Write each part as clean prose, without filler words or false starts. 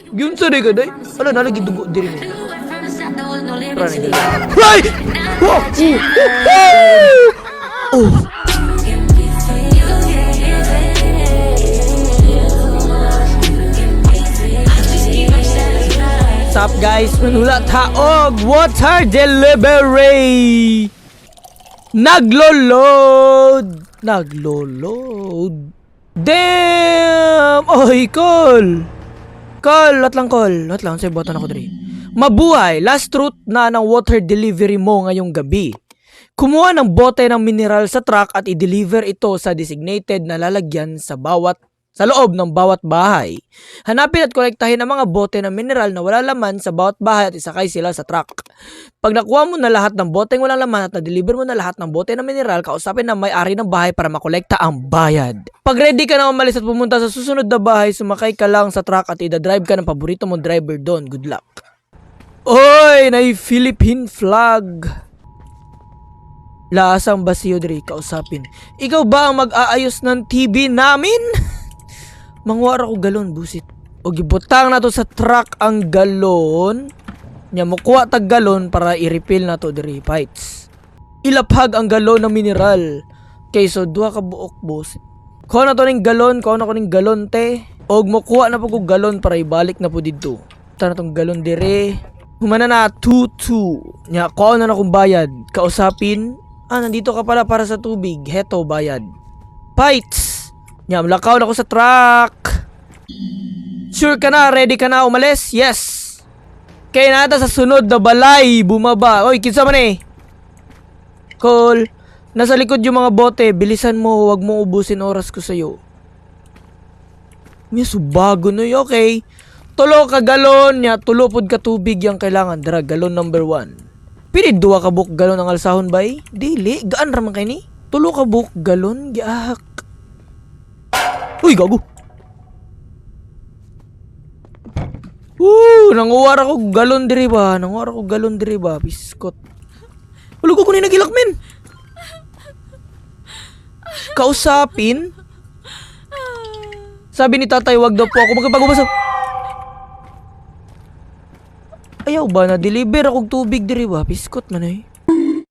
Giunsa di ka day? Ala, nalagi dugo diri mo. Tara na. Ay! Oh! Oh! Oh! What's up, guys? Manula taog water delivery. Naglo-load. Naglo-load. Damn! Oy, call. Call, lot lang call. Lot lang, sa button ako diri. Mabuhay, last route na ng water delivery mo ngayong gabi. Kumuha ng bote ng mineral sa truck at i-deliver ito sa designated na lalagyan sa loob ng bawat bahay. Hanapin at kolektahin ang mga bote ng mineral na wala laman sa bawat bahay at isakay sila sa truck. Pag nakuha mo na lahat ng boteng walang laman at na-deliver mo na lahat ng bote ng mineral, kausapin ng may-ari ng bahay para makolekta ang bayad. Pag ready ka na umalis at pumunta sa susunod na bahay, sumakay ka lang sa truck at ida-drive ka ng paborito mong driver doon. Good luck. Oy, nay Philippine flag. Lasang basiyo diri, kausapin. Ikaw ba ang mag-aayos ng TV namin? Manguha ra ko galon, busit. O gibutang na to sa truck ang galon. Nya mukuha tag galon para i-refill na to diri, fights. Ilaphag ang galon ng mineral. Okay, so duha ka buok, busit. Kuha na to ning galon, kuha na ko ning galon, te. Og mukuha na po ko galon para ibalik na po didto. Ta na tong galon dire. Humana na 2-2. Nya kuha na na kong bayad. Kausapin. Ah, nandito ka pala para sa tubig. Heto, bayad. Fights! Nya, lakaw na ko sa truck. Sure ka na? Ready ka na umalis? Yes! Kaya nata sa sunod na balay, bumaba. Oy, kinsa man eh? Call. Nasa likod yung mga bote. Bilisan mo, wag mo ubusin oras ko sa'yo. May subago na yun. Okay. Tulo ka galon nya, tulo pod ka tubig yung kailangan. Dara, galon number 1. Pili duha ka buok galon ang alsahon bay? Dili, gaan ra man kay ni. Tulo ka buok galon, giahak. Uy, gago. Woo, nanguwar ako galon diri ba? Nanguwar ako galon diri ba? Biskot. Ulo ko kunin nagilak men. Kausapin? Sabi ni tatay, wag daw po ako magpagubasa. Ayaw ba na deliver akong tubig diri ba? Biskot man eh.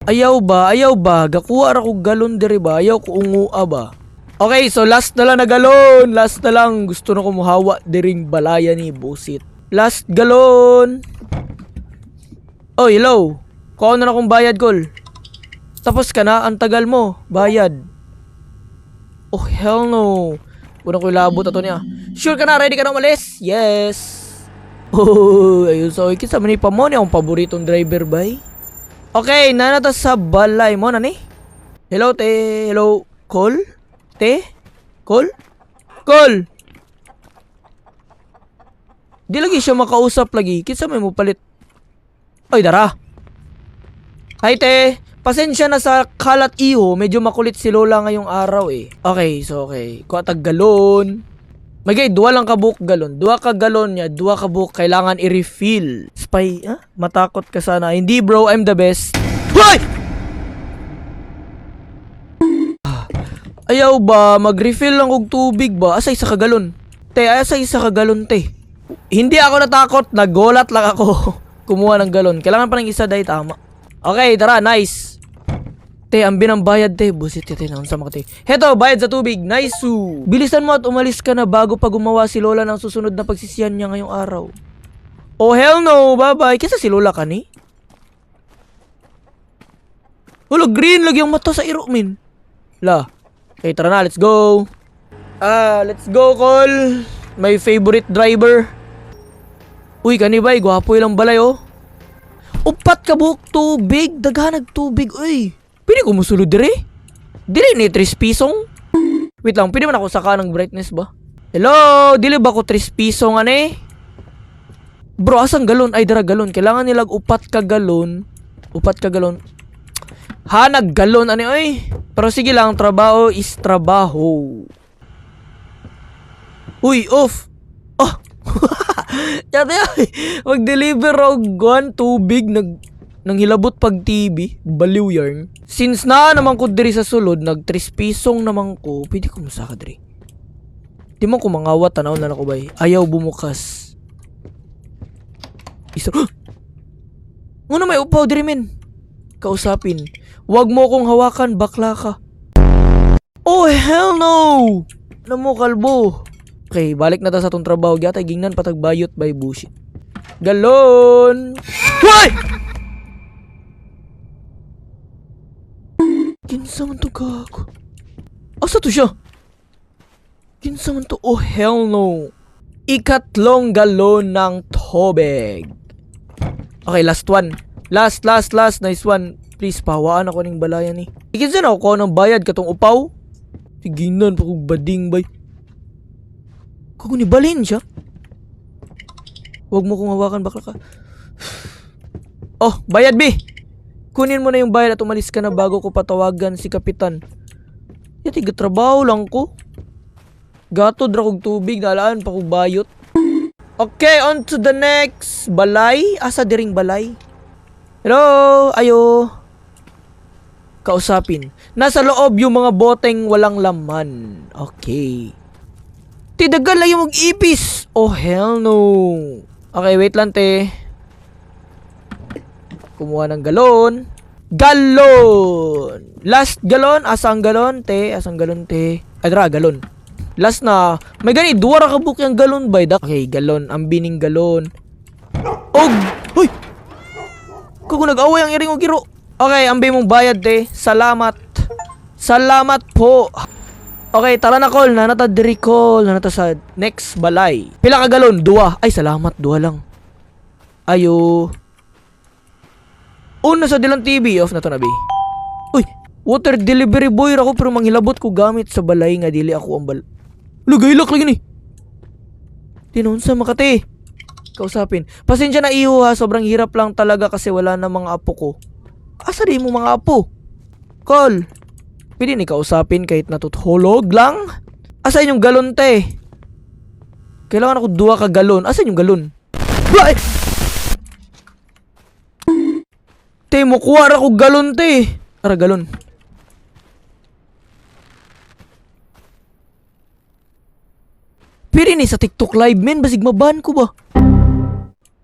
Ayaw ba? Ayaw ba? Gakuha ra kog galon diri ba? Ayaw ko ungua ba? Okay, so last na lang na galon. Last na lang. Gusto na ko muhawa diring balaya ni Busit. Last galon. Oh, hello. Kuha na na akong bayad, kol. Tapos ka na? Ang tagal mo. Bayad. Oh, hell no. Una ko ilabot ato niya. Sure ka na? Ready ka na umalis? Yes. Oh, ayun. So, kinsa man ni pa mo ni akong paboritong driver, bay. Okay, nanata sa balay mo na ni. Hello, te. Hello, call? Te? Call? Call! Di lagi siya makausap lagi. Kinsa may mo palit? Ay, dara. Hi, te. Pasensya na sa kalat iho. Medyo makulit si Lola ngayong araw eh. Okay, so okay. Kuha tag galon. May gay, duha lang ka buok galon. Duha ka galon niya, duha ka buok kailangan i-refill. Spy, ha? Matakot ka sana. Hindi bro, I'm the best. Hoy! Ayaw ba, mag-refill lang og tubig ba? Asa isa ka galon? Te, asa isa ka galon, te? Hindi ako natakot, nagulat lang ako. Kumuha ng galon. Kailangan pa ng isa dahil tama. Okay, tara, nice. Te, ang binang bayad, te. Busit, te, naunsa mo ka, te. Heto, bayad sa tubig. Nice. Bilisan mo at umalis ka na bago pa gumawa si Lola ng susunod na pagsisiyan niya ngayong araw. Oh, hell no. Bye-bye. Kisa si Lola ka ni? Hulo, green lagi ang mata sa iro, min. La. Okay, tara na. Let's go. Ah, let's go, call. My favorite driver. Uy, kani bay, gwapo ilang balay, oh. Upat ka buok tubig. Daghanag tubig, uy. Pwede ko musulod dire? Dire ni 3 pisong? Wait lang, pwede man ako saka ng brightness ba? Hello, dili ba ko 3 pisong ane? Bro, asang galon? Ay, dara galon. Kailangan nilag upat ka galon. Upat ka galon. Ha, naggalon ani oy. Pero sige lang, trabaho is trabaho. Uy, off. Oh. Yate ay, mag-deliver og guan tubig nag nang hilabot pag TV, baliw yarn. Since na naman ko diri sa sulod, nag 3 pisong naman ko, pwede ko musaka diri. Di mo ko mangawat, tanaw na nako bay. Ayaw bumukas. Isa. Ngano may upaw diri, men? Kausapin. Wag mo kong hawakan, bakla ka. Oh, hell no! Ano mo, kalbo? Okay, balik na ta sa atong trabaho. Gyatay, gingnan patagbayot by bullshit. Galon! Hoy! Kinsa man to, gago? Asa to siya? Kinsa man to? Oh, hell no. Ikatlong galon ng tubig. Okay, last one. Last, last, last. Nice one. Please, pahawaan ako ng balayan ni. Ikinsa na ako ng bayad katong upaw? Tiginan pa kong bading bay. Kung ni balin siya. Huwag mo kong hawakan, bakla ka. Oh, bayad bi! Kunin mo na yung bayad at umalis ka na bago ko patawagan si kapitan. Yati, gatrabaho lang ko. Gato, dra kog tubig, nalaan pa kog bayot. Okay, on to the next balay. Asa diring balay? Hello, ayo. Kausapin. Nasa loob yung mga boteng walang laman. Okay. Tidagal lang yung mag-ipis. Oh, hell no. Okay, wait lang, te. Kumuha ng galon. Galon! Last galon. Asa ang galon, te? Asa ang galon, te? Ay, dra, galon. Last na. May gani, duwa ra ka buok yung galon bay. Okay, galon. Ang bining galon. Og! Uy! Kung nag-away ang iring og iro. Okay, ambi mong bayad, te. Salamat. Salamat po. Okay, tara na, call. Nanata diri, call. Nanata sa next balay. Pila ka galon? Dua. Ay, salamat. Dua lang. Ayo. Una sa Dilan TV. Off na to na, bi. Uy, water delivery boy ra ko pero manghilabot ko gamit sa balay nga dili ako ang bal. Lugay lak lagi ni. Tinon sa Makati. Kausapin. Pasensya na iho ha, sobrang hirap lang talaga kasi wala na mga apo ko. Asa di mo mga apo? Call. Pwede ni kausapin kahit natutulog lang? Asa inyong galon te? Kailangan ako duha ka galon. Asa inyong galon? Ay! Te, mukuha ra ko galon te. Ara galon. Pwede ni sa TikTok live men, basig maban ko ba?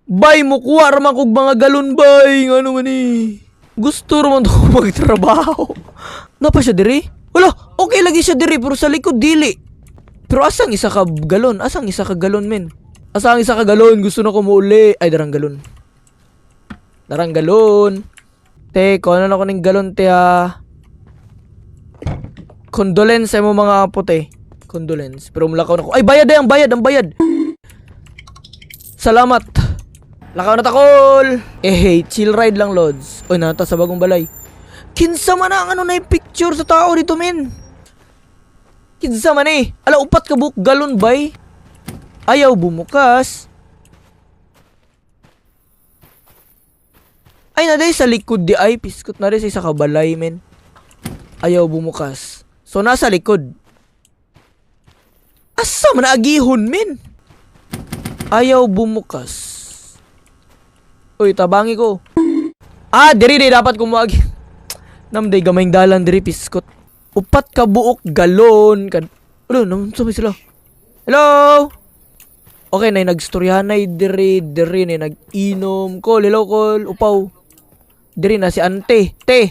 Bay, mukuha ra man kog mga galon bay. Ngano man eh. Gusto ra man to magtrabaho. Napa siya diri? Wala, okay lagi siya diri pero sa likod dili. Pero asang isa ka galon? Asang isa ka galon men? Asang isa ka galon? Gusto na ko muuli. Ay, darang galon. Darang galon. Te, kuha na ako ng galon, te, ha. Condolence sa imo mga apo, te. Condolence. Pero mulakaw na ko. Ay, bayad eh, ang bayad, ang bayad. Salamat. Lakaw na takol. Eh, hey, chill ride lang, Lods. Oy, nata sa bagong balay. Kinsa man ang ano na yung picture sa tao dito, men? Kinsa man eh. Ala, upat ka buok galon, bay. Ayaw bumukas. Ay, na sa likod di ay. Piskot na rin sa isa ka balay, men. Ayaw bumukas. So, nasa likod. Asa man agihon, men? Ayaw bumukas. Uy, tabangi ko. Ah, diri di dapat kumuagi. Namday gamayng dalan diri piskot. Upat ka buok galon kad. Ano, naman sa sila. Hello. Okay, nay nagstoryahanay diri diri nay nag-inom ko, hello call, upaw. Diri na si ante. Te.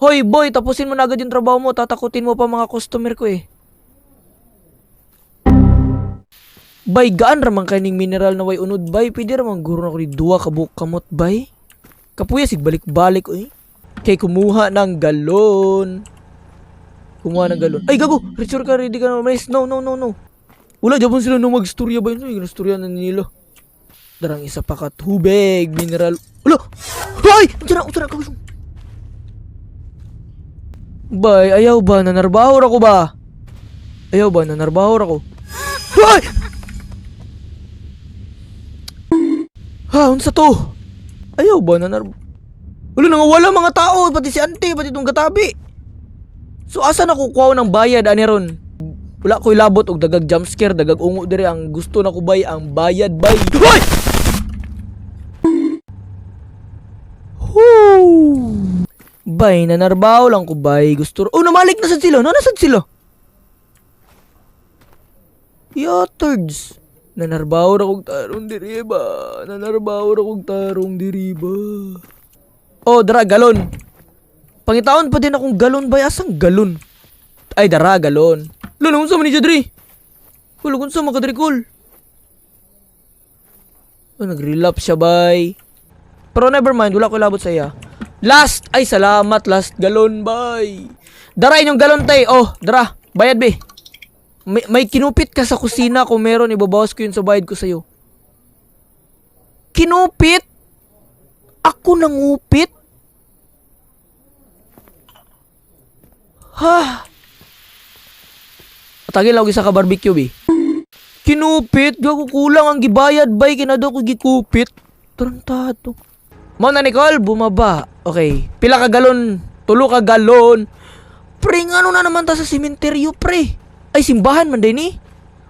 Hoy boy, tapusin mo na agad yung trabaho mo. Tatakutin mo pa mga customer ko eh. Bay, gaan raman kaning mineral na way unod bay. Pwede raman guro na ko ni duwa ka buok kamot bay. Kapuya sig balik-balik oy. Kay kumuha ng galon. Kumuha ng galon. Ay gago, Richard ka ready ka na umalis. No, no, no, no. Wala japon sila nung magstorya ba yun? Ay, na nila. Darang isa pa ka tubig, mineral. Wala! Ay! Unsa na, unsa na, kausong. Bay, ayaw ba? Nanarbahor ako ba? Ayaw ba? Nanarbahor ako. Ay! Ha, unsa to? Ayaw ba? Wala, nangawala mga tao, pati si ante, pati itong katabi. So asa na kukuha ng bayad ani ron? Wala ko'y labot og dagag jump scare, dagag ungo diri ang gusto na ko bay ang bayad bay. Hoy! Woo! Bay, nanarbaho lang ko bay. Gusto. Oh, namalik na sad sila. Nana sad sila. Yatards. Nanarbaho ra kog tarong diri ba? Nanarbaho ra kog tarong diri ba? Oh, dara galon. Pangitaon pa din akong galon bay, asang galon? Ay, dara galon. Lolo, unsa man ni diri? Hulo, unsa man ka diri, kol? Oh, nag-relapse siya bay. Pero never mind, wala ko labot sa iya. Last! Ay, salamat, last galon, bay. Dara inyong galon, tay. Oh, dara. Bayad, be. May kinupit ka sa kusina. Kung meron, ibabawas ko yun sa bayad ko sa'yo. Kinupit? Ako nangupit? Ha? Tagil ako isa ka barbecue, be. Kinupit? Gago, kulang ang gibayad, bay. Kinado ko gikupit. Tarantado. Mo na, Nicole, bumaba. Okay. Pila ka galon? Tulo ka galon. Pre, ngano na naman ta sa sementeryo, pre? Ay, simbahan man din eh.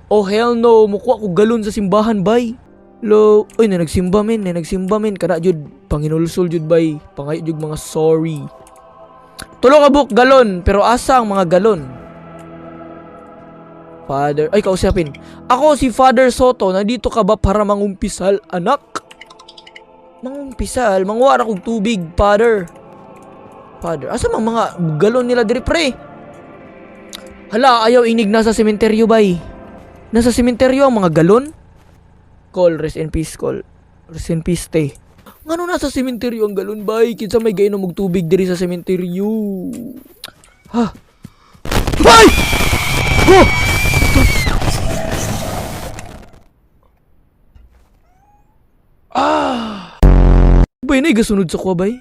Oh, hell no. Mukuha ko galon sa simbahan, bay. Lo, oy, na nagsimba, men. Na nagsimba, men. Kana, jud, panginulsul, jud, bay. Pangayo, jud, mga sorry. Tulo ka buk galon. Pero asa ang mga galon? Father, ay, kausapin. Ako si Father Soto. Nandito ka ba para mangumpisal, anak? Mangumpisal? Manguha ra kog tubig, Father. Father, asa mang mga galon nila diri, pre? Hala, ayaw inig nasa sementeryo, bay. Nasa sementeryo ang mga galon? Call, rest in peace, call. Rest in peace, te. Ngano nasa sementeryo ang galon, bay? Kinsa may gainom og tubig diri sa sementeryo? Ha? Bay! Oh! Ah! Bay, na gasunod sa kuwa, bay.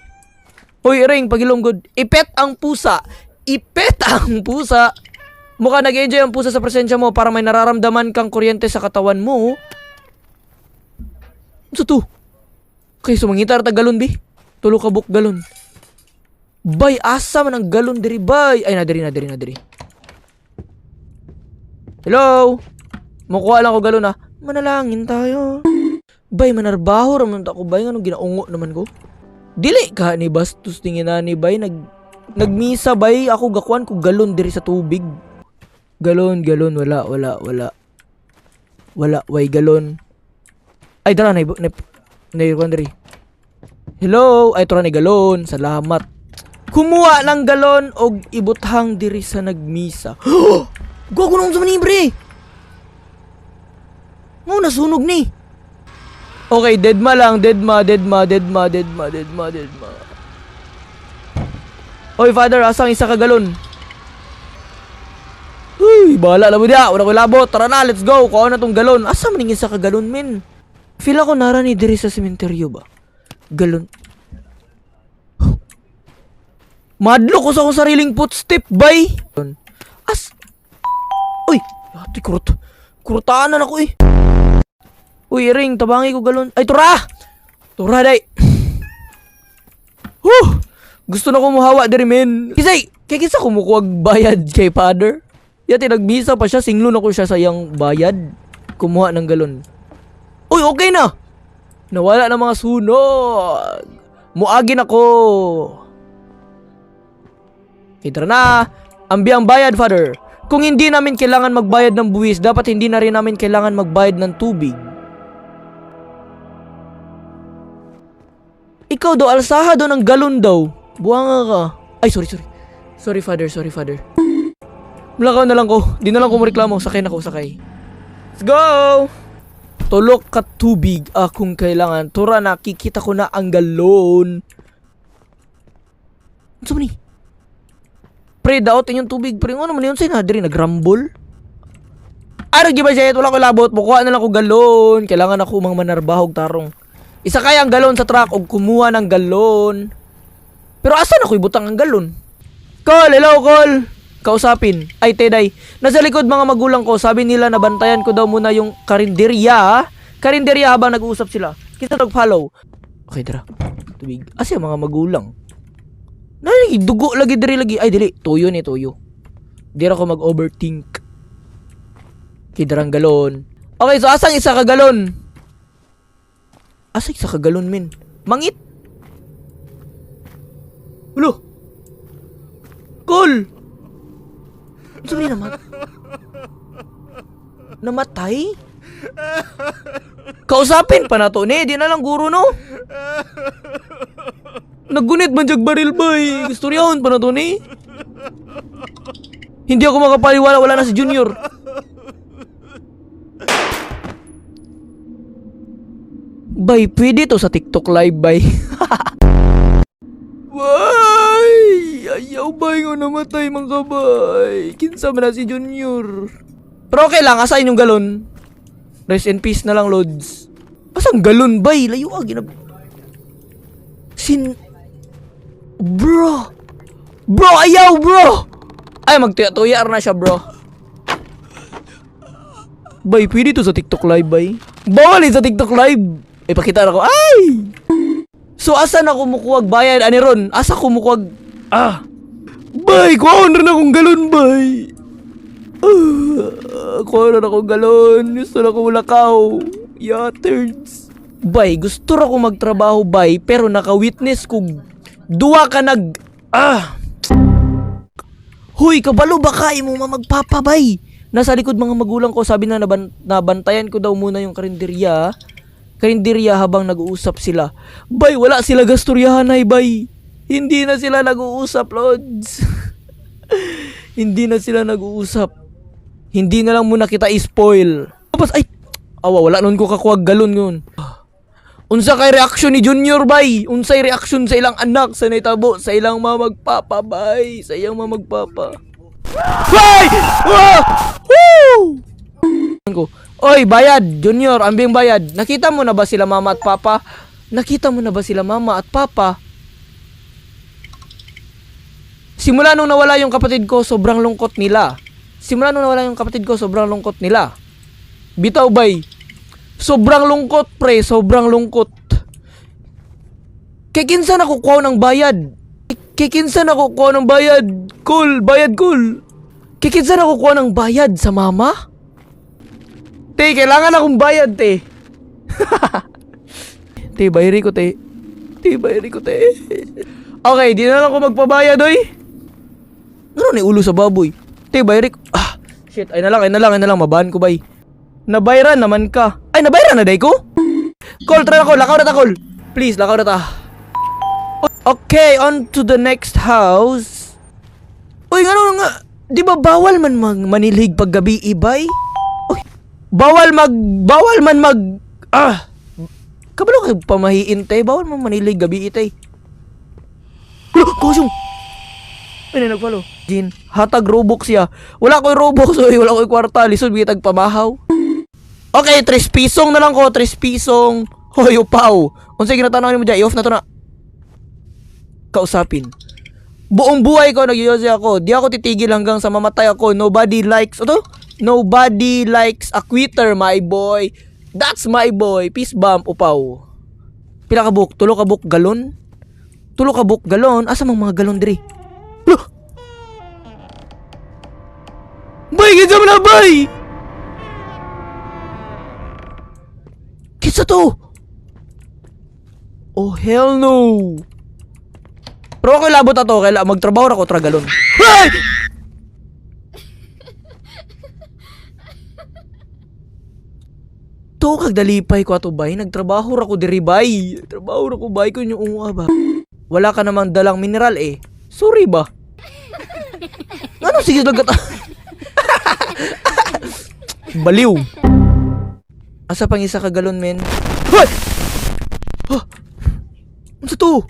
Hoy, Ring, pagilong good. Ipet ang pusa. Ipet ang pusa. Mukha nag-enjoy ang pusa sa presensya mo para may nararamdaman kang kuryente sa katawan mo. Ano to? Okay, sumangita ra ta galon, bi. Tulo ka buk galon. Bay, asa man ang galon diri, bay? Ay, nadiri, nadiri, nadiri. Hello? Mukuha lang ko galon, ha. Manalangin tayo. Bay, manarbaho raman ta ko, bay. Anong ginaungo naman ko? Dili ka ni bastos tingin na ni bay. Nagmisa, bay. Ako gakuan ko galon diri sa tubig. Galon, galon. Wala, wala, wala. Wala, way galon. Ay, dara, na diri. Hello? Ay, tura ni galon. Salamat. Kumuha ng galon og ibuthang diri sa nagmisa. Gago nung sa manibre! Ngo, nasunog ni. Okay, dead ma lang. Dead ma, dead ma, dead ma, dead ma, dead ma, dead ma. Oy, Father, asang isa ka galon? Uy, bahala na mo diya. Wala ko labot. Tara na, let's go. Kuha na tong galon. Asa man yung isa ka galon, men? Feel ako nara ni diri sa sementeryo ba? Galon. Madlo ko sa akong sariling footstep, bay. As... Uy, ate, kurut. Kurutanan ako eh. Uy, Ring, tabangi ko galon. Ay, tura! Tura, day. Huh! Gusto na ko muhawa diri, men. Kisay, kay kisa kumukuwag bayad kay Father. Yati, nagmisa pa siya. Singlo na ko siya sa iyang bayad. Kumuha ng galon. Uy, okay na! Nawala na mga sunog. Muagin ako. Okay, tara na. Ambi ang bayad, Father. Kung hindi namin kailangan magbayad ng buwis, dapat hindi na rin namin kailangan magbayad ng tubig. Ikaw daw, alsaha daw ng galon daw. Buwanga ka. Ay, sorry, sorry. Sorry, Father. Sorry, Father. Mulakaw na lang ko. Di na lang ko mareklamo. Sakay na ko, sakay. Let's go! Tulok ka tubig akong kailangan. Tura na, kikita ko na ang galon. Ano sa ni? Pre, daot inyong tubig. Pre, ano naman yun? Sa'yo na, diri, nagrambol. Ano, giba siya? Wala ko labot. Mukuha na lang ko galon. Kailangan ako mang manarbahog tarong. Isa kaya ang galon sa truck o kumuha ng galon. Pero asan ako ibutang ang galon? Call! Hello, call! Kausapin. Ay, Teday. Nasa likod mga magulang ko. Sabi nila na bantayan ko daw muna yung karinderya. Karinderya habang nag-uusap sila. Kita nag-follow. Okay, tara. Tubig. Asa yung mga magulang? Nay, dugo lagi diri lagi. Ay, dili. Tuyo ni, tuyo. Di ra ko mag-overthink. Okay, darang galon. Okay, so asang isa ka galon? Asa isa ka galon, men? Mangit! Ulo! Call! Sabi naman. Namatay? Kausapin pa na to ni, di na lang guro no. Naggunit man jag baril bay. Istoryahon pa na to ni. Hindi ako makapaniwala, wala na si Junior. Bay, pwede to sa TikTok live, bay. Bay! Ayaw, bay, nga namatay, mga kabay. Kinsa man na si Junior. Pero okay lang, asa inyong galon? Rest in peace na lang, Lods. Asang galon, bay? Layo ah, ginab... Sin... Bro! Bro, ayaw, bro! Ay, magtuya-tuya na siya, bro. Bay, pwede to sa TikTok live, bay. Bawal eh sa TikTok live. Ipakita na ko. Ay! So, asa na kumukuwag bayad? Ani ron? Asa kumukuwag? Ah! Bay, kuha na akong galon, bay. Ah, kuha na akong galon. Gusto na ko lakaw. Yaterds. Bay, gusto ra ko magtrabaho, bay, pero naka-witness kog duwa ka nag... Ah! Huy, kabalo ba ka imo mamagpapabay? Nasa likod mga magulang ko, sabi na nabantayan ko daw muna yung karinderya. Karinderya habang nag-uusap sila. Bay, wala sila gasturyahan ay bay. Hindi na sila nag-uusap, Lods. Hindi na sila nag-uusap. Hindi na lang muna kita i-spoil. Tapos, ay, awa, wala nun ko kakuwag galon yun. Unsa kay reaksyon ni Junior bay? Unsay reaksyon sa ilang anak sa naitabo sa ilang mamagpapa bay, sa iyang mamagpapa. Bay! Ah! Woo! Ko. Oy, bayad, Junior, ambing bayad. Nakita mo na ba sila mama at papa? Nakita mo na ba sila mama at papa? Simula nung nawala yung kapatid ko, sobrang lungkot nila. Simula nung nawala yung kapatid ko, sobrang lungkot nila. Bitaw bay. Sobrang lungkot, pre. Sobrang lungkot. Kay kinsa nakukuha ng bayad? Kay kinsa nakukuha ng bayad? Cool, bayad cool. Kay kinsa nakukuha ng bayad sa mama? Te, kailangan akong bayad, te. Te, bayari ko, te. Te, bayari ko, te. Okay, di na lang ako magpabayad, oy. Ano ni ulo sa baboy? Te, bayari ko. Ah, shit, ay na lang, ay na lang, ay na lang. Mabahan ko, bay. Nabayran naman ka. Ay, nabayran na day ko? Call, try na call. Lakaw na ta, call. Please, lakaw na ta. Okay, on to the next house. Uy, ano nga? Di ba bawal man mag manilhig paggabi, ibay? Uy, bawal man mag, ah, kabalo kay pamahiin, te. Bawal man manilhig gabi, itay. Ulo, kusyong! Ay, na nag-follow. Jin, hatag Robux siya. Wala ko'y Robux, oy. Wala ko'y kwarta. Lisod, bitag pamahaw. Okay, 3 pisong na lang ko, 3 pisong. Hoy, upaw. Unsay ginatanaw nimo diyan? I-off na to na. Kausapin. Buong buhay ko nagyoyosi ako. Di ako titigil hanggang sa mamatay ako. Nobody likes, ano? Nobody likes a quitter, my boy. That's my boy. Peace bomb, upaw. Pila ka buok? Tulo ka buok galon? Tulo ka buok galon? Asa mang mga galon diri? Lo! Bay, kinsa man na, bay! Kinsa to? Oh, hell no! Pero ako labot na to, kaya magtrabaho ra ko tra galon. Ay! To kag dalipay ko ato bay, nagtrabaho ra ko diri bay. Trabaho ra ko bay kun yung unga ba. Wala ka namang dalang mineral eh. Sorry ba? Ano sige lagat? Baliw. Asa pang isa ka galon men? Hoy! Huh? Unsa to?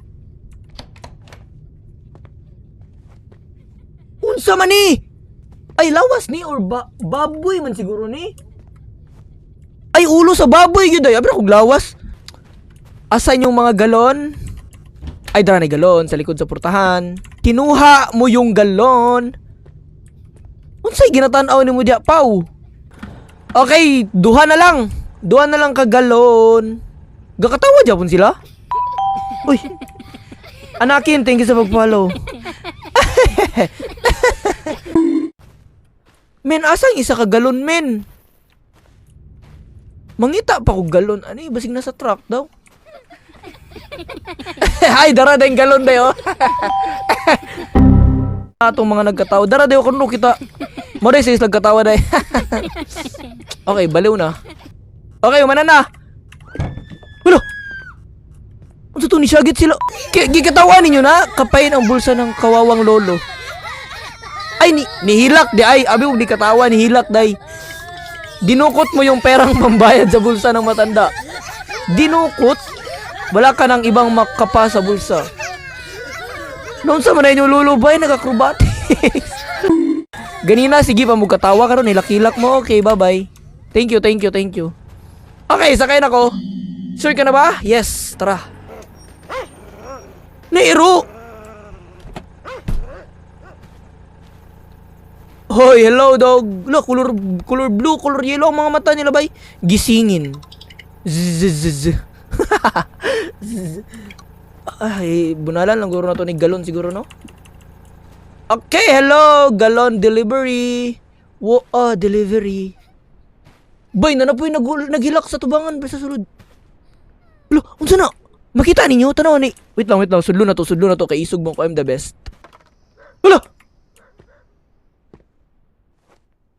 Unsa man ni? Ay lawas ni or baboy man siguro ni? Ay ulo sa baboy gyud ay abra kog lawas. Asa inyong mga galon? Ay dara ni galon sa likod sa portahan. Kinuha mo yung galon. Unsay ginatan-aw nimo diya, Pau? Okay, duha na lang. Duha na lang ka galon. Gakatawa japon sila. Uy. Anakin, thank you sa pag-follow. Men, asang isa ka galon, men? Mangita pa ko galon. Ano eh, basig nasa truck daw. Ay, dara na yung galon dayo. Atong mga nagkatawa. Dara dayo kuno kita. Mo sa nagkatawa day. Okay, baliw na. Okay, umana na. Wala! Ano to, nisagit sila. Gikatawan ninyo na, kapain ang bulsa ng kawawang lolo. Ay, nihilak di ay. Abi, huwag di katawa, nihilak day. Dinukot mo yung perang pambayad sa bulsa ng matanda. Dinukot? Wala ka ng ibang makapa sa bulsa. Noon sa man inyo lolo bay, nag-acrobatics. Ganina, sige pa mo katawa karon, nilakilak mo. Okay, bye-bye. Thank you, thank you, thank you. Okay, sakay na ko. Sure ka na ba? Yes, tara. Nairo! Hoy, hello dog. Look, color color blue, color yellow ang mga mata nila bay. Gisingin. Zzz. Zzz. Ay, bunalan lang guro na to ni galon siguro, no? Okay, hello, galon delivery. Wo, ah, delivery. Bay, nanapoy naghilak sa tubangan ba sa sulod. Lo, unsa na? Makita ninyo tanaw ni. Wait lang, sudlo na to kay isog mo ko, I'm the best. Hala.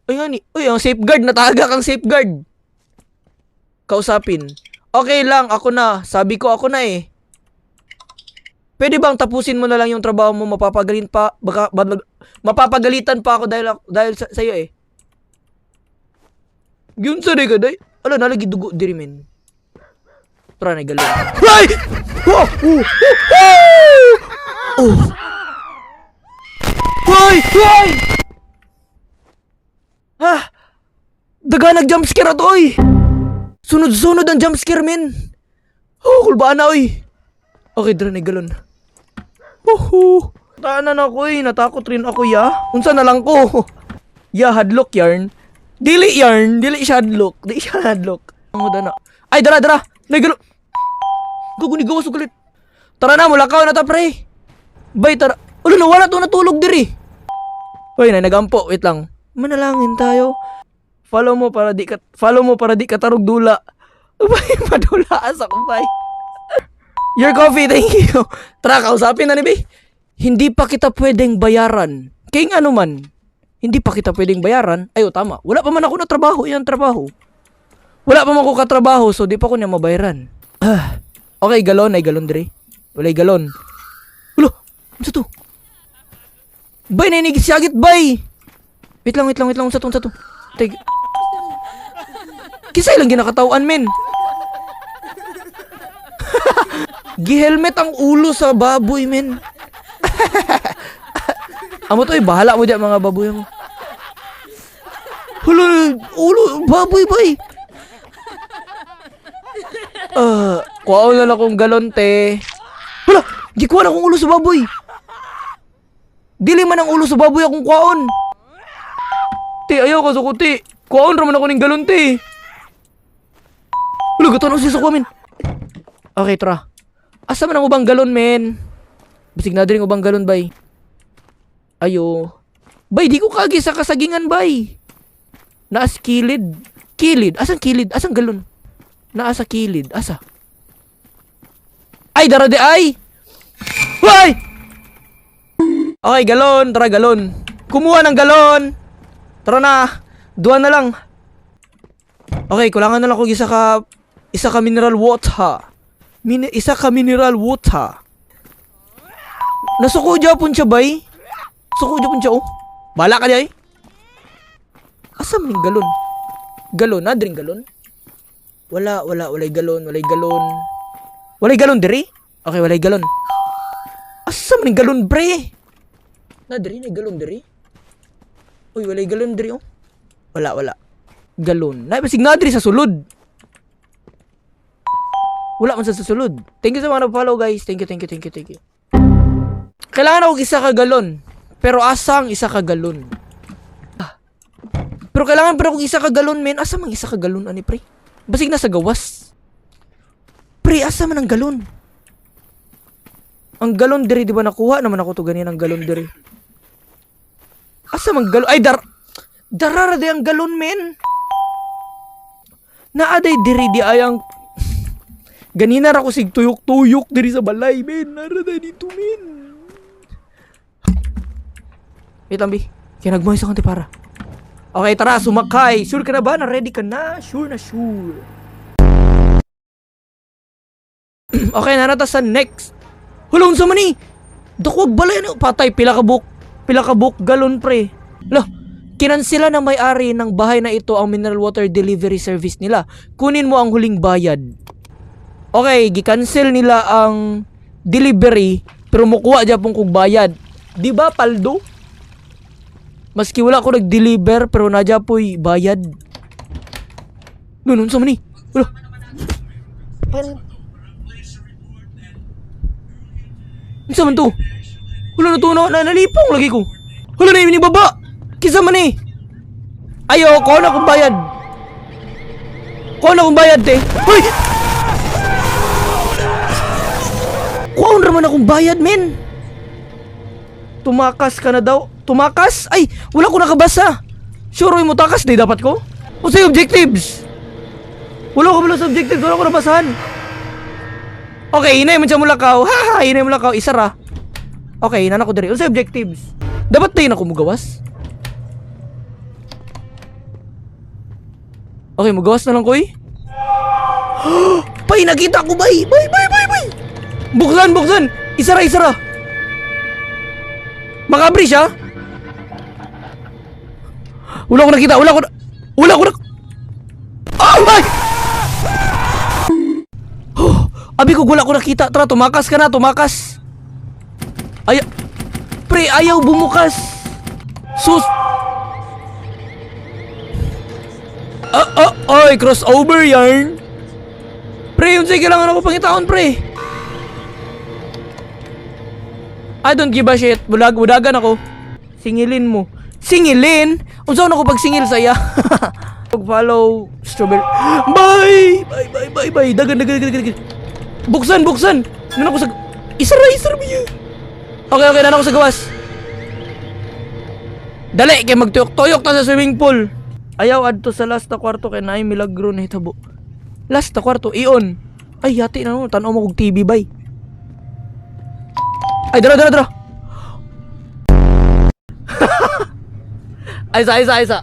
Ay nga ni, uy, ang safeguard, natagak ang safeguard. Kausapin. Okay lang, ako na. Sabi ko ako na eh. Pwede bang tapusin mo na lang yung trabaho mo, mapapagalit pa, baka, mapapagalitan pa ako dahil dahil sa sa'yo eh. Yun sa ka day. Ala, nalagi dugo diri men. Tara na galon. Ay! Oh! Oh! Oh! Oh! Hoy! Hoy! Ha? Daga nag jump scare ato oy. Sunod-sunod ang jump scare men. Oh, kulbaan na oy. Okay, dara na galon. Uhu. Taanan ako eh. Natakot rin ako ya. Unsa na lang ko. Ya, hadlock yarn. Dili yarn. Dili siya hadlock. Dili siya hadlock. Ang na. Ay, dara, dara. Nagalo. Gago ni gawas ulit. Tara na, mulakaw na ta, pre. Bay, tara. Ulo, nawala to natulog diri. Uy, na nagampo. Wait lang. Manalangin tayo. Follow mo para di ka tarog dula. Bay, madula asa ko, bay. Your coffee, thank you. Tara, kausapin na ni Bay. Hindi pa kita pwedeng bayaran. Kaya ano man, hindi pa kita pwedeng bayaran. Ayo, tama. Wala pa man ako na trabaho. Yan trabaho. Wala pa man ako katrabaho, so di pa ko niya mabayaran. Ah. Okay, galon. Ay, galon dire. Walay galon. Ulo, ano to? Bay, nainigisagit, bay! Wait lang, wait lang, wait lang. Unsa to, unsa to? Teg. Kisay lang ginakatawan, men. Gihelmet ang ulo sa baboy, men. Amo to, eh, bahala mo diyan mga baboy mo. Hulo, ulo, baboy, bay. Ah, kuha na lang akong galon, te. Hala, di kuha na akong ulo sa baboy. Dili man ang ulo sa baboy akong kuhaon. Te, ayaw ka sa kuti. Kuhaon raman ako ng galon, te. Hala, gatan siya sa kuha, men. Okay, tara. Asa man ang ubang galon, men? Bisig na din ubang galon, bay. Ayo. Bay, di ko kagi sa kasagingan, bay. Naas kilid. Kilid? Asang kilid? Asang galon? Naa sa kilid. Asa? Ay, dara di ay! Hoy! Okay, galon. Tara, galon. Kumuha ng galon. Tara na. Duha na lang. Okay, kulangan na lang kung isa ka mineral water. Isa ka mineral water. Nasuko japon siya, bay. Suko japon siya, oh. Bala ka di ay. Asa man yung galon? Galon, na dring galon? Wala, wala, walay galon, walay galon. Walay galon diri? Okay, walay galon. Asa man yung galon, pre? Na diri, na galon diri? Uy, walay galon diri, oh. Wala, wala. Galon. Na, basig na diri sa sulod. Wala man sa sulod. Thank you sa mga nag-follow, guys. Thank you, thank you, thank you, thank you. Kailangan ako isa ka galon. Pero asang isa ka galon? Ah. Pero kailangan pero kung isa ka galon, men. Asa mang isa ka galon, ani, pre? Basig na sa gawas. Pre, asa man ang galon? Ang galon diri, di ba nakuha naman ako to ganyan ang galon diri. Asa man galon? Ay, darara di ang galon, men. Naaday diri di ay ang ganina ra ko sig tuyok-tuyok diri sa balay, men. Nara day dito, men. Wait lang, bi. Kaya nagmay sa konti para. Okay, tara, sumakay. Sure ka na ba? Na ready ka na? Sure na sure. Okay, naa na ta sa next. Hala, unsa man ni? Dakwag balay ano? Patay, pila ka buok. Pila ka buok galon, pre. Lah, kinansela ng may-ari ng bahay na ito ang mineral water delivery service nila. Kunin mo ang huling bayad. Okay, gikancel nila ang delivery pero mukuha gyapon kog bayad. Di ba, paldo? Maski wala ko nag-deliver pero naa gyapoy bayad. Nun, unsa man ni? Wala. Parang unsa man to? Wala na to na nalipong lagi ko. Wala na ni baba. Kinsa man ni? Ayo, ko na kong bayad. Ko na kong bayad, te. Hoy! Kuhaon raman akong bayad, men. Tumakas ka na daw. Tumakas? Ay, wala ko nakabasa. Sure, mo takas di dapat ko? O sa objectives? Wala ko wala sa objectives, wala ko nabasahan. Okay, hinay man siya mulakaw. Ha ha, hinay mo lakaw. Isa ra. Okay, naa na ko diri. Unsa objectives? Dapat din ako mugawas. Okay, mugawas na lang ko eh. Pay, nakita ko, bay! Bay, bay, bay, bay! Buksan, buksan! Isara, isara! Makabri siya? Wala ko nakita, wala ko na. Wala ko na. Oh my! Oh, abi ko wala ko nakita. Tara, tumakas ka na, tumakas. Ay, pre, ayaw bumukas. Sus. Ah, ah, ay, crossover yarn. Pre, unsay kailangan ako pangitaon, pre? I don't give a shit. Bulag, budagan ako. Singilin mo. Singilin? Unsa ako pagsingil sa iya? Pag-follow strawberry. Bye! Bye, bye, bye, bye. Dagan, dagan, dagan, dagan. Buksan, buksan. Naa ko sa. Isara, isara biya. Okay, naa na ko sa gawas. Dali, kay magtuyok-tuyok ta sa swimming pool. Ayaw adto sa last na kwarto kay naay milagro na hitabo. Last na kwarto, ion. Ay, yati na no. Tanaw mo kog TV, bay. Ay, dara, dara, dara. Ay, isa, isa, isa.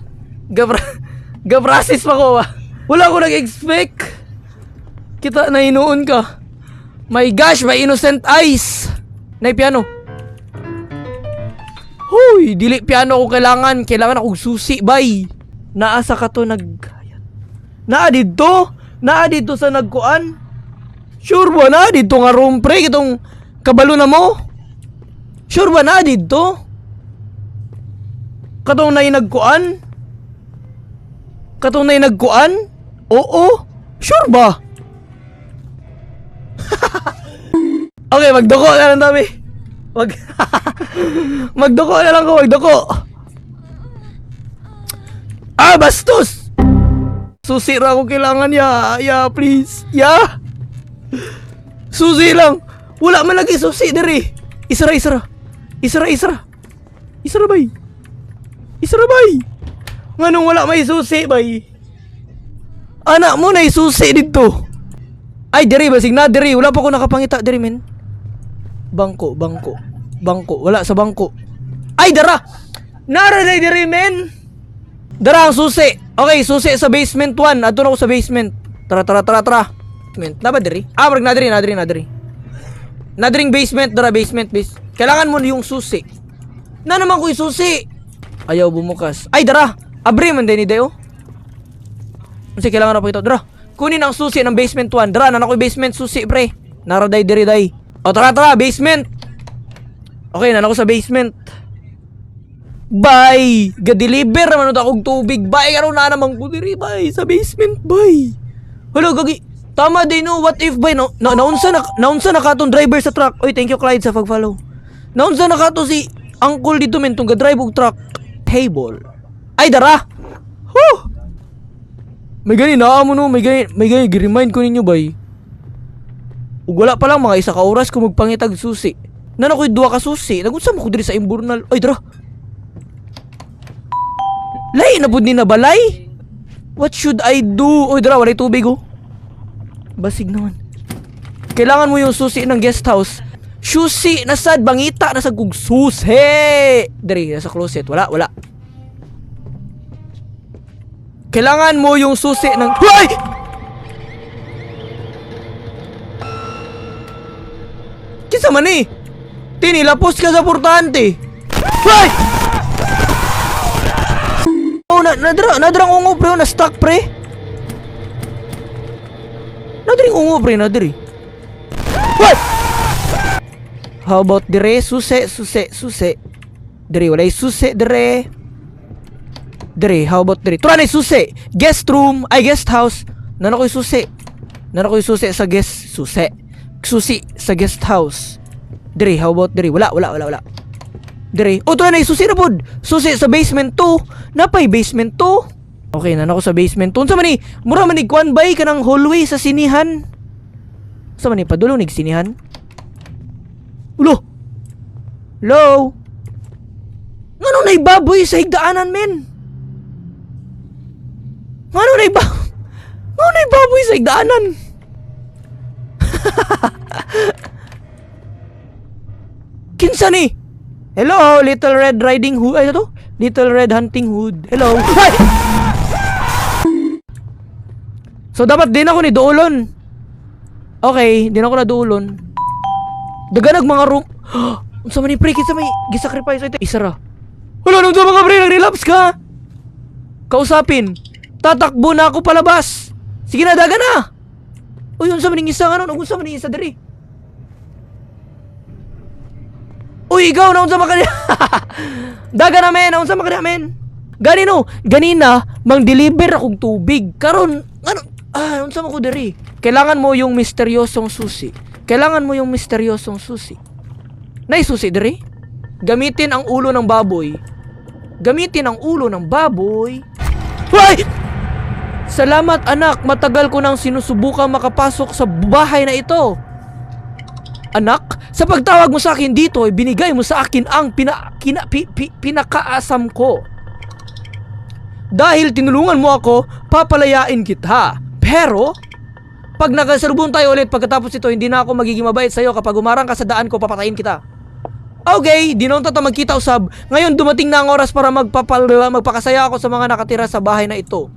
Gabrasis pa ko, ah. Wala ko nag-expect. Kita na hinuon ka. My gosh, my innocent eyes. Nay piano. Huy, dili piano ko kailangan. Kailangan akong susi, bay. Naasa ka to nag. Naa didto. Naa didto sa nagkuan. Sure ba naa didto nga room, pre? Kitong kabalo na mo. Sure ba naa didto? Katong nay nagkuan? Katong nay nagkuan? Oo. Sure ba? Okay, magduko na lang dami. Magduko na lang ko, magduko. Ah, bastos! Susi ra ako kailangan ya. Ya, please. Ya. Susi lang. Wala man lagi susi diri. Isara, isara. Isara, isara. Isara, bay. Isara, bay. Nganong wala may susi, bay? Anak mo na susi dito. Ay, diri basig na diri. Wala pa ko nakapangita diri, men. Bangko, bangko. Bangko. Wala sa bangko. Ay, dara! Nara na diri, men. Dara ang susi. Okay, susi sa basement 1. Adto na ako sa basement. Tara, tara, tara, tara. Basement. Na ba diri? Ah, marag na diri, na diri, na diri. Na diring basement, dara basement, base. Kailangan mo yung susi. Na naman ko yung susi. Ayaw bumukas. Ay, dara! Abri man din ni Deo. Kasi kailangan na po ito. Dara, kunin ang susi ng basement 1. Dara, naa na ko basement susi, pre. Naraday diri day. O tara, tara, basement. Okay, naa na ko sa basement. Bye! Ga-deliver naman ito akong tubig. Bye! Karon na naman ko diri, bye. Sa basement, bye. Hello, gagi. Tama din, no. What if, bye, no? Na, naunsa na katong driver sa truck. Oy, thank you, Clyde, sa pag-follow. Naunsa na kato si uncle dito, men, tong ga-drive og truck. Table. Ay, dara! Huh! May gani, naa mo no, may gani, gi-remind ko ninyo, bay. Ug wala pa lang mga isa ka oras ko magpangitag susi. Naa na ko'y duha ka susi, nagunsa mo ko diri sa imburnal. Ay, dara. Lay, na pud ni na balay. What should I do? Oy, dara, walay tubig oh. Basig naman. Kailangan mo yung susi ng guest house. Susi, nasad, bangita, nasa kug susi. Diri, nasa closet. Wala, wala. Kailangan mo yung susi ng. Hoy! Kinsa man eh? Tinilapos ka sa portante. Ay! Oh, na nadra nadrang ungo, pre, oh, na stuck, pre. Nadring ungo, pre, nadri. What? How about dire? Susi, susi, susi. Dire, walay susi dire. Dire, how about dire? Tura na susi. Guest room, ay, guest house. Nana ko'y susi. Nana ko'y susi sa guest, susi. Susi sa guest house. Dire, how about dire? Wala, wala, wala, wala. Dire. Oh, tura na susi na pod. Susi sa basement 2. Napay basement 2. Okay, nana ko sa basement 2. Unsa man ni? Mura man ni kwan bay kanang hallway sa sinihan. Unsa man ni padulong nig sinihan? Ulo. Hello. Ngano na baboy sa higdaanan, men? Ngano na baboy sa higdaanan? Kinsa ni? Hello, Little Red Riding Hood. Ay, ano to? Little Red Hunting Hood. Hello. Ay! So, dapat din ako ni Duolon. Okay, din ako na duolon. Daganag mga room. Unsa man ni, pre? Kinsa may gisacrifice ito? Isa ra. Wala nung mga pre, nag-relapse ka. Kausapin. Tatakbo na ako palabas. Sige na, daga na. Uy, unsa man ning isa nga nun? Unsa man ning isa diri? Uy, ikaw na unsa man kani? Daga na, men, unsa man kani, men? Ganino, ganina mang deliver akong tubig. Karon, ano ah, unsa man ko diri? Kailangan mo yung misteryosong susi. Kailangan mo yung misteryosong susi. Nay susi diri? Gamitin ang ulo ng baboy. Gamitin ang ulo ng baboy. Hoy! Salamat, anak, matagal ko nang sinusubukang makapasok sa bahay na ito. Anak, sa pagtawag mo sa akin dito, ay binigay mo sa akin ang pinakaasam ko. Dahil tinulungan mo ako, papalayain kita. Pero, pag nagkasalubong tayo ulit pagkatapos ito, hindi na ako magiging mabait sa'yo. Kapag umarang ka sa daan ko, papatayin kita. Okay, di na ta magkita usab. Ngayon dumating na ang oras para magpakasaya ako sa mga nakatira sa bahay na ito.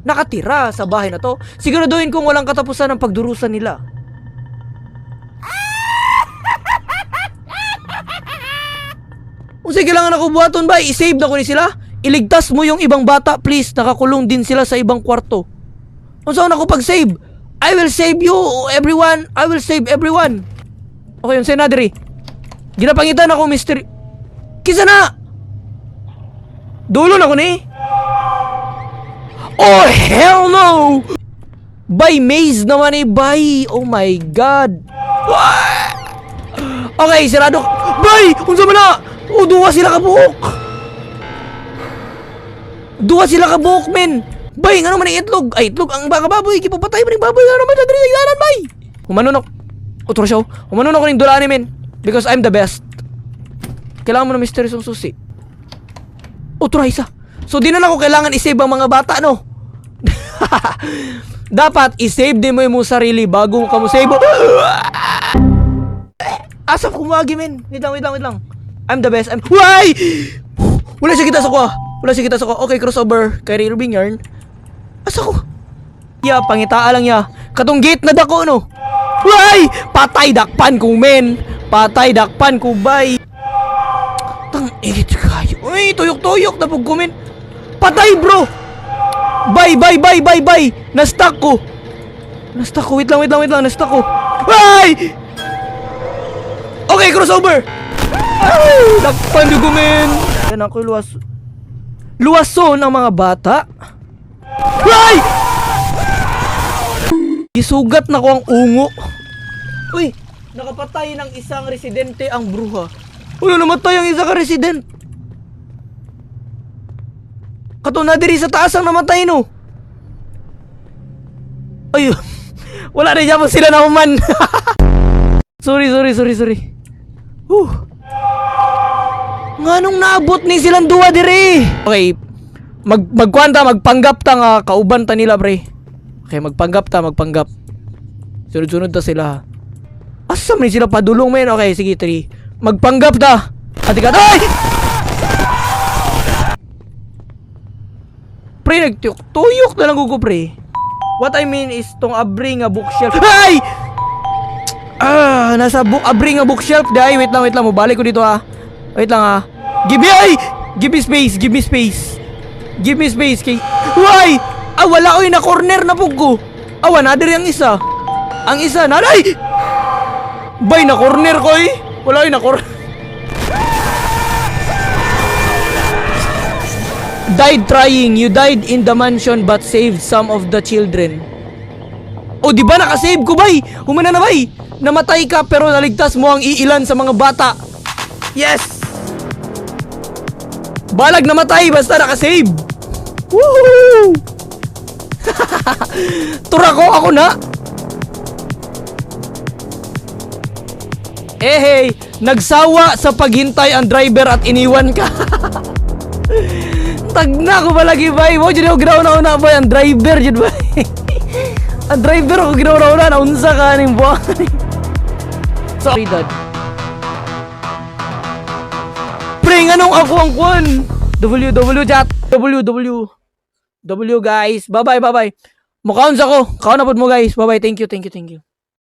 Nakatira sa bahay na to? Siguraduhin kong walang katapusan ang pagdurusa nila. Kung kailangan ako buhaton ba, i-save na ko ni sila. Iligtas mo yung ibang bata, please. Nakakulong din sila sa ibang kwarto. Unsa ako pag-save? I will save you, everyone. I will save everyone. Okay, yun, senadri. Ginapangitan ako, mystery. Kisa na! Dulo na ko ni. Oh, hell no! By maze naman eh, bye. Oh my God. Okay, sirado. Bay! Unsa man na? Oh, duwa sila kabuok. Duwa sila kabuok, men. Bay, ngano man ang itlog? Ay, itlog ang baka baboy. Gipapatay man ang baboy. Ngano man sa diri sa igdanan, bay? Humanon ako. Otro siya. Humanon ako ning dulaan, men. Because I'm the best. Kailangan mo ng misteryosong susi. Otro isa. So, di na lang ako kailangan i-save ang mga bata, no? Dapat i-save din mo yung mong sarili bago ka mo save. Asap kumagi, men. Wait lang, wait lang, wait lang. I'm the best. I'm... Why? Wala siya kita sa kuha. Wala siya kita sa kuha. Okay, crossover. Kyrie Irving yarn. Asa ko? Ya, pangitaa lang ya. Katong gate na dako, no? Why? Patay dakpan ko, men. Patay dakpan ko, bay. Tang igit kayo. Uy, tuyok-tuyok na pug ko, men. Patay, bro. Bye, bye, bye, bye, bye. Na-stuck ko. Na-stuck ko. Wait lang, wait lang, wait lang. Na-stuck ko. Why? Okay, crossover. Ay, dakpan ko, men. Yan ako, luwas. Luwason ang mga bata. Ay! Isugat na ko ang ungo. Uy, nakapatay ng isang residente ang bruha. Uy, namatay ang isa ka resident. Kato na diri sa taas ang namatay, no. Ay, wala rin yapon sila na human. Sorry, sorry, sorry, sorry. Huh. Nganong naabot ni silang duwa dire? Okay, magkwanta, magpanggap ta nga kauban ta nila, pre. Okay, magpanggap ta, magpanggap. Sunod-sunod ta sila. Asa man sila padulong, men? Okay, sige, 3. Magpanggap ta. Ati ka, ay! Pre, nagtuyok-tuyok na lang ko, pre. What I mean is tong abri nga bookshelf. Ay! Ah, nasa book, abri nga bookshelf dai. Wait lang, wait lang. Mubalik ko dito ah. Wait lang ah. Give me, ay! Give me space, give me space. Give me space kay. Why? Ah, wala oy, na corner na pug ko. Ah, wala diri ang isa. Ang isa na ay! Bay, na corner ko eh. Wala oy, na corner. Died trying. You died in the mansion but saved some of the children. O, di ba nakasave ko, bay? Humana na, bay. Namatay ka pero naligtas mo ang iilan sa mga bata. Yes! Balag namatay basta nakasave. Woohoo! Tura ko ako na. Eh hey, nagsawa sa paghintay ang driver at iniwan ka. Tagna ko ba lagi, bay? Mo jud ako ginaw na, bay, ang driver jud, bay. Ang driver ako ginaw na unsa ka ning buwan. Sorry, Dad. Pre, nganong ako ang kwan? W, W, chat. W, W. W, guys. Bye-bye, bye-bye. Mukaon sa ko. Kaon na pod mo, guys. Bye-bye. Thank you, thank you, thank you.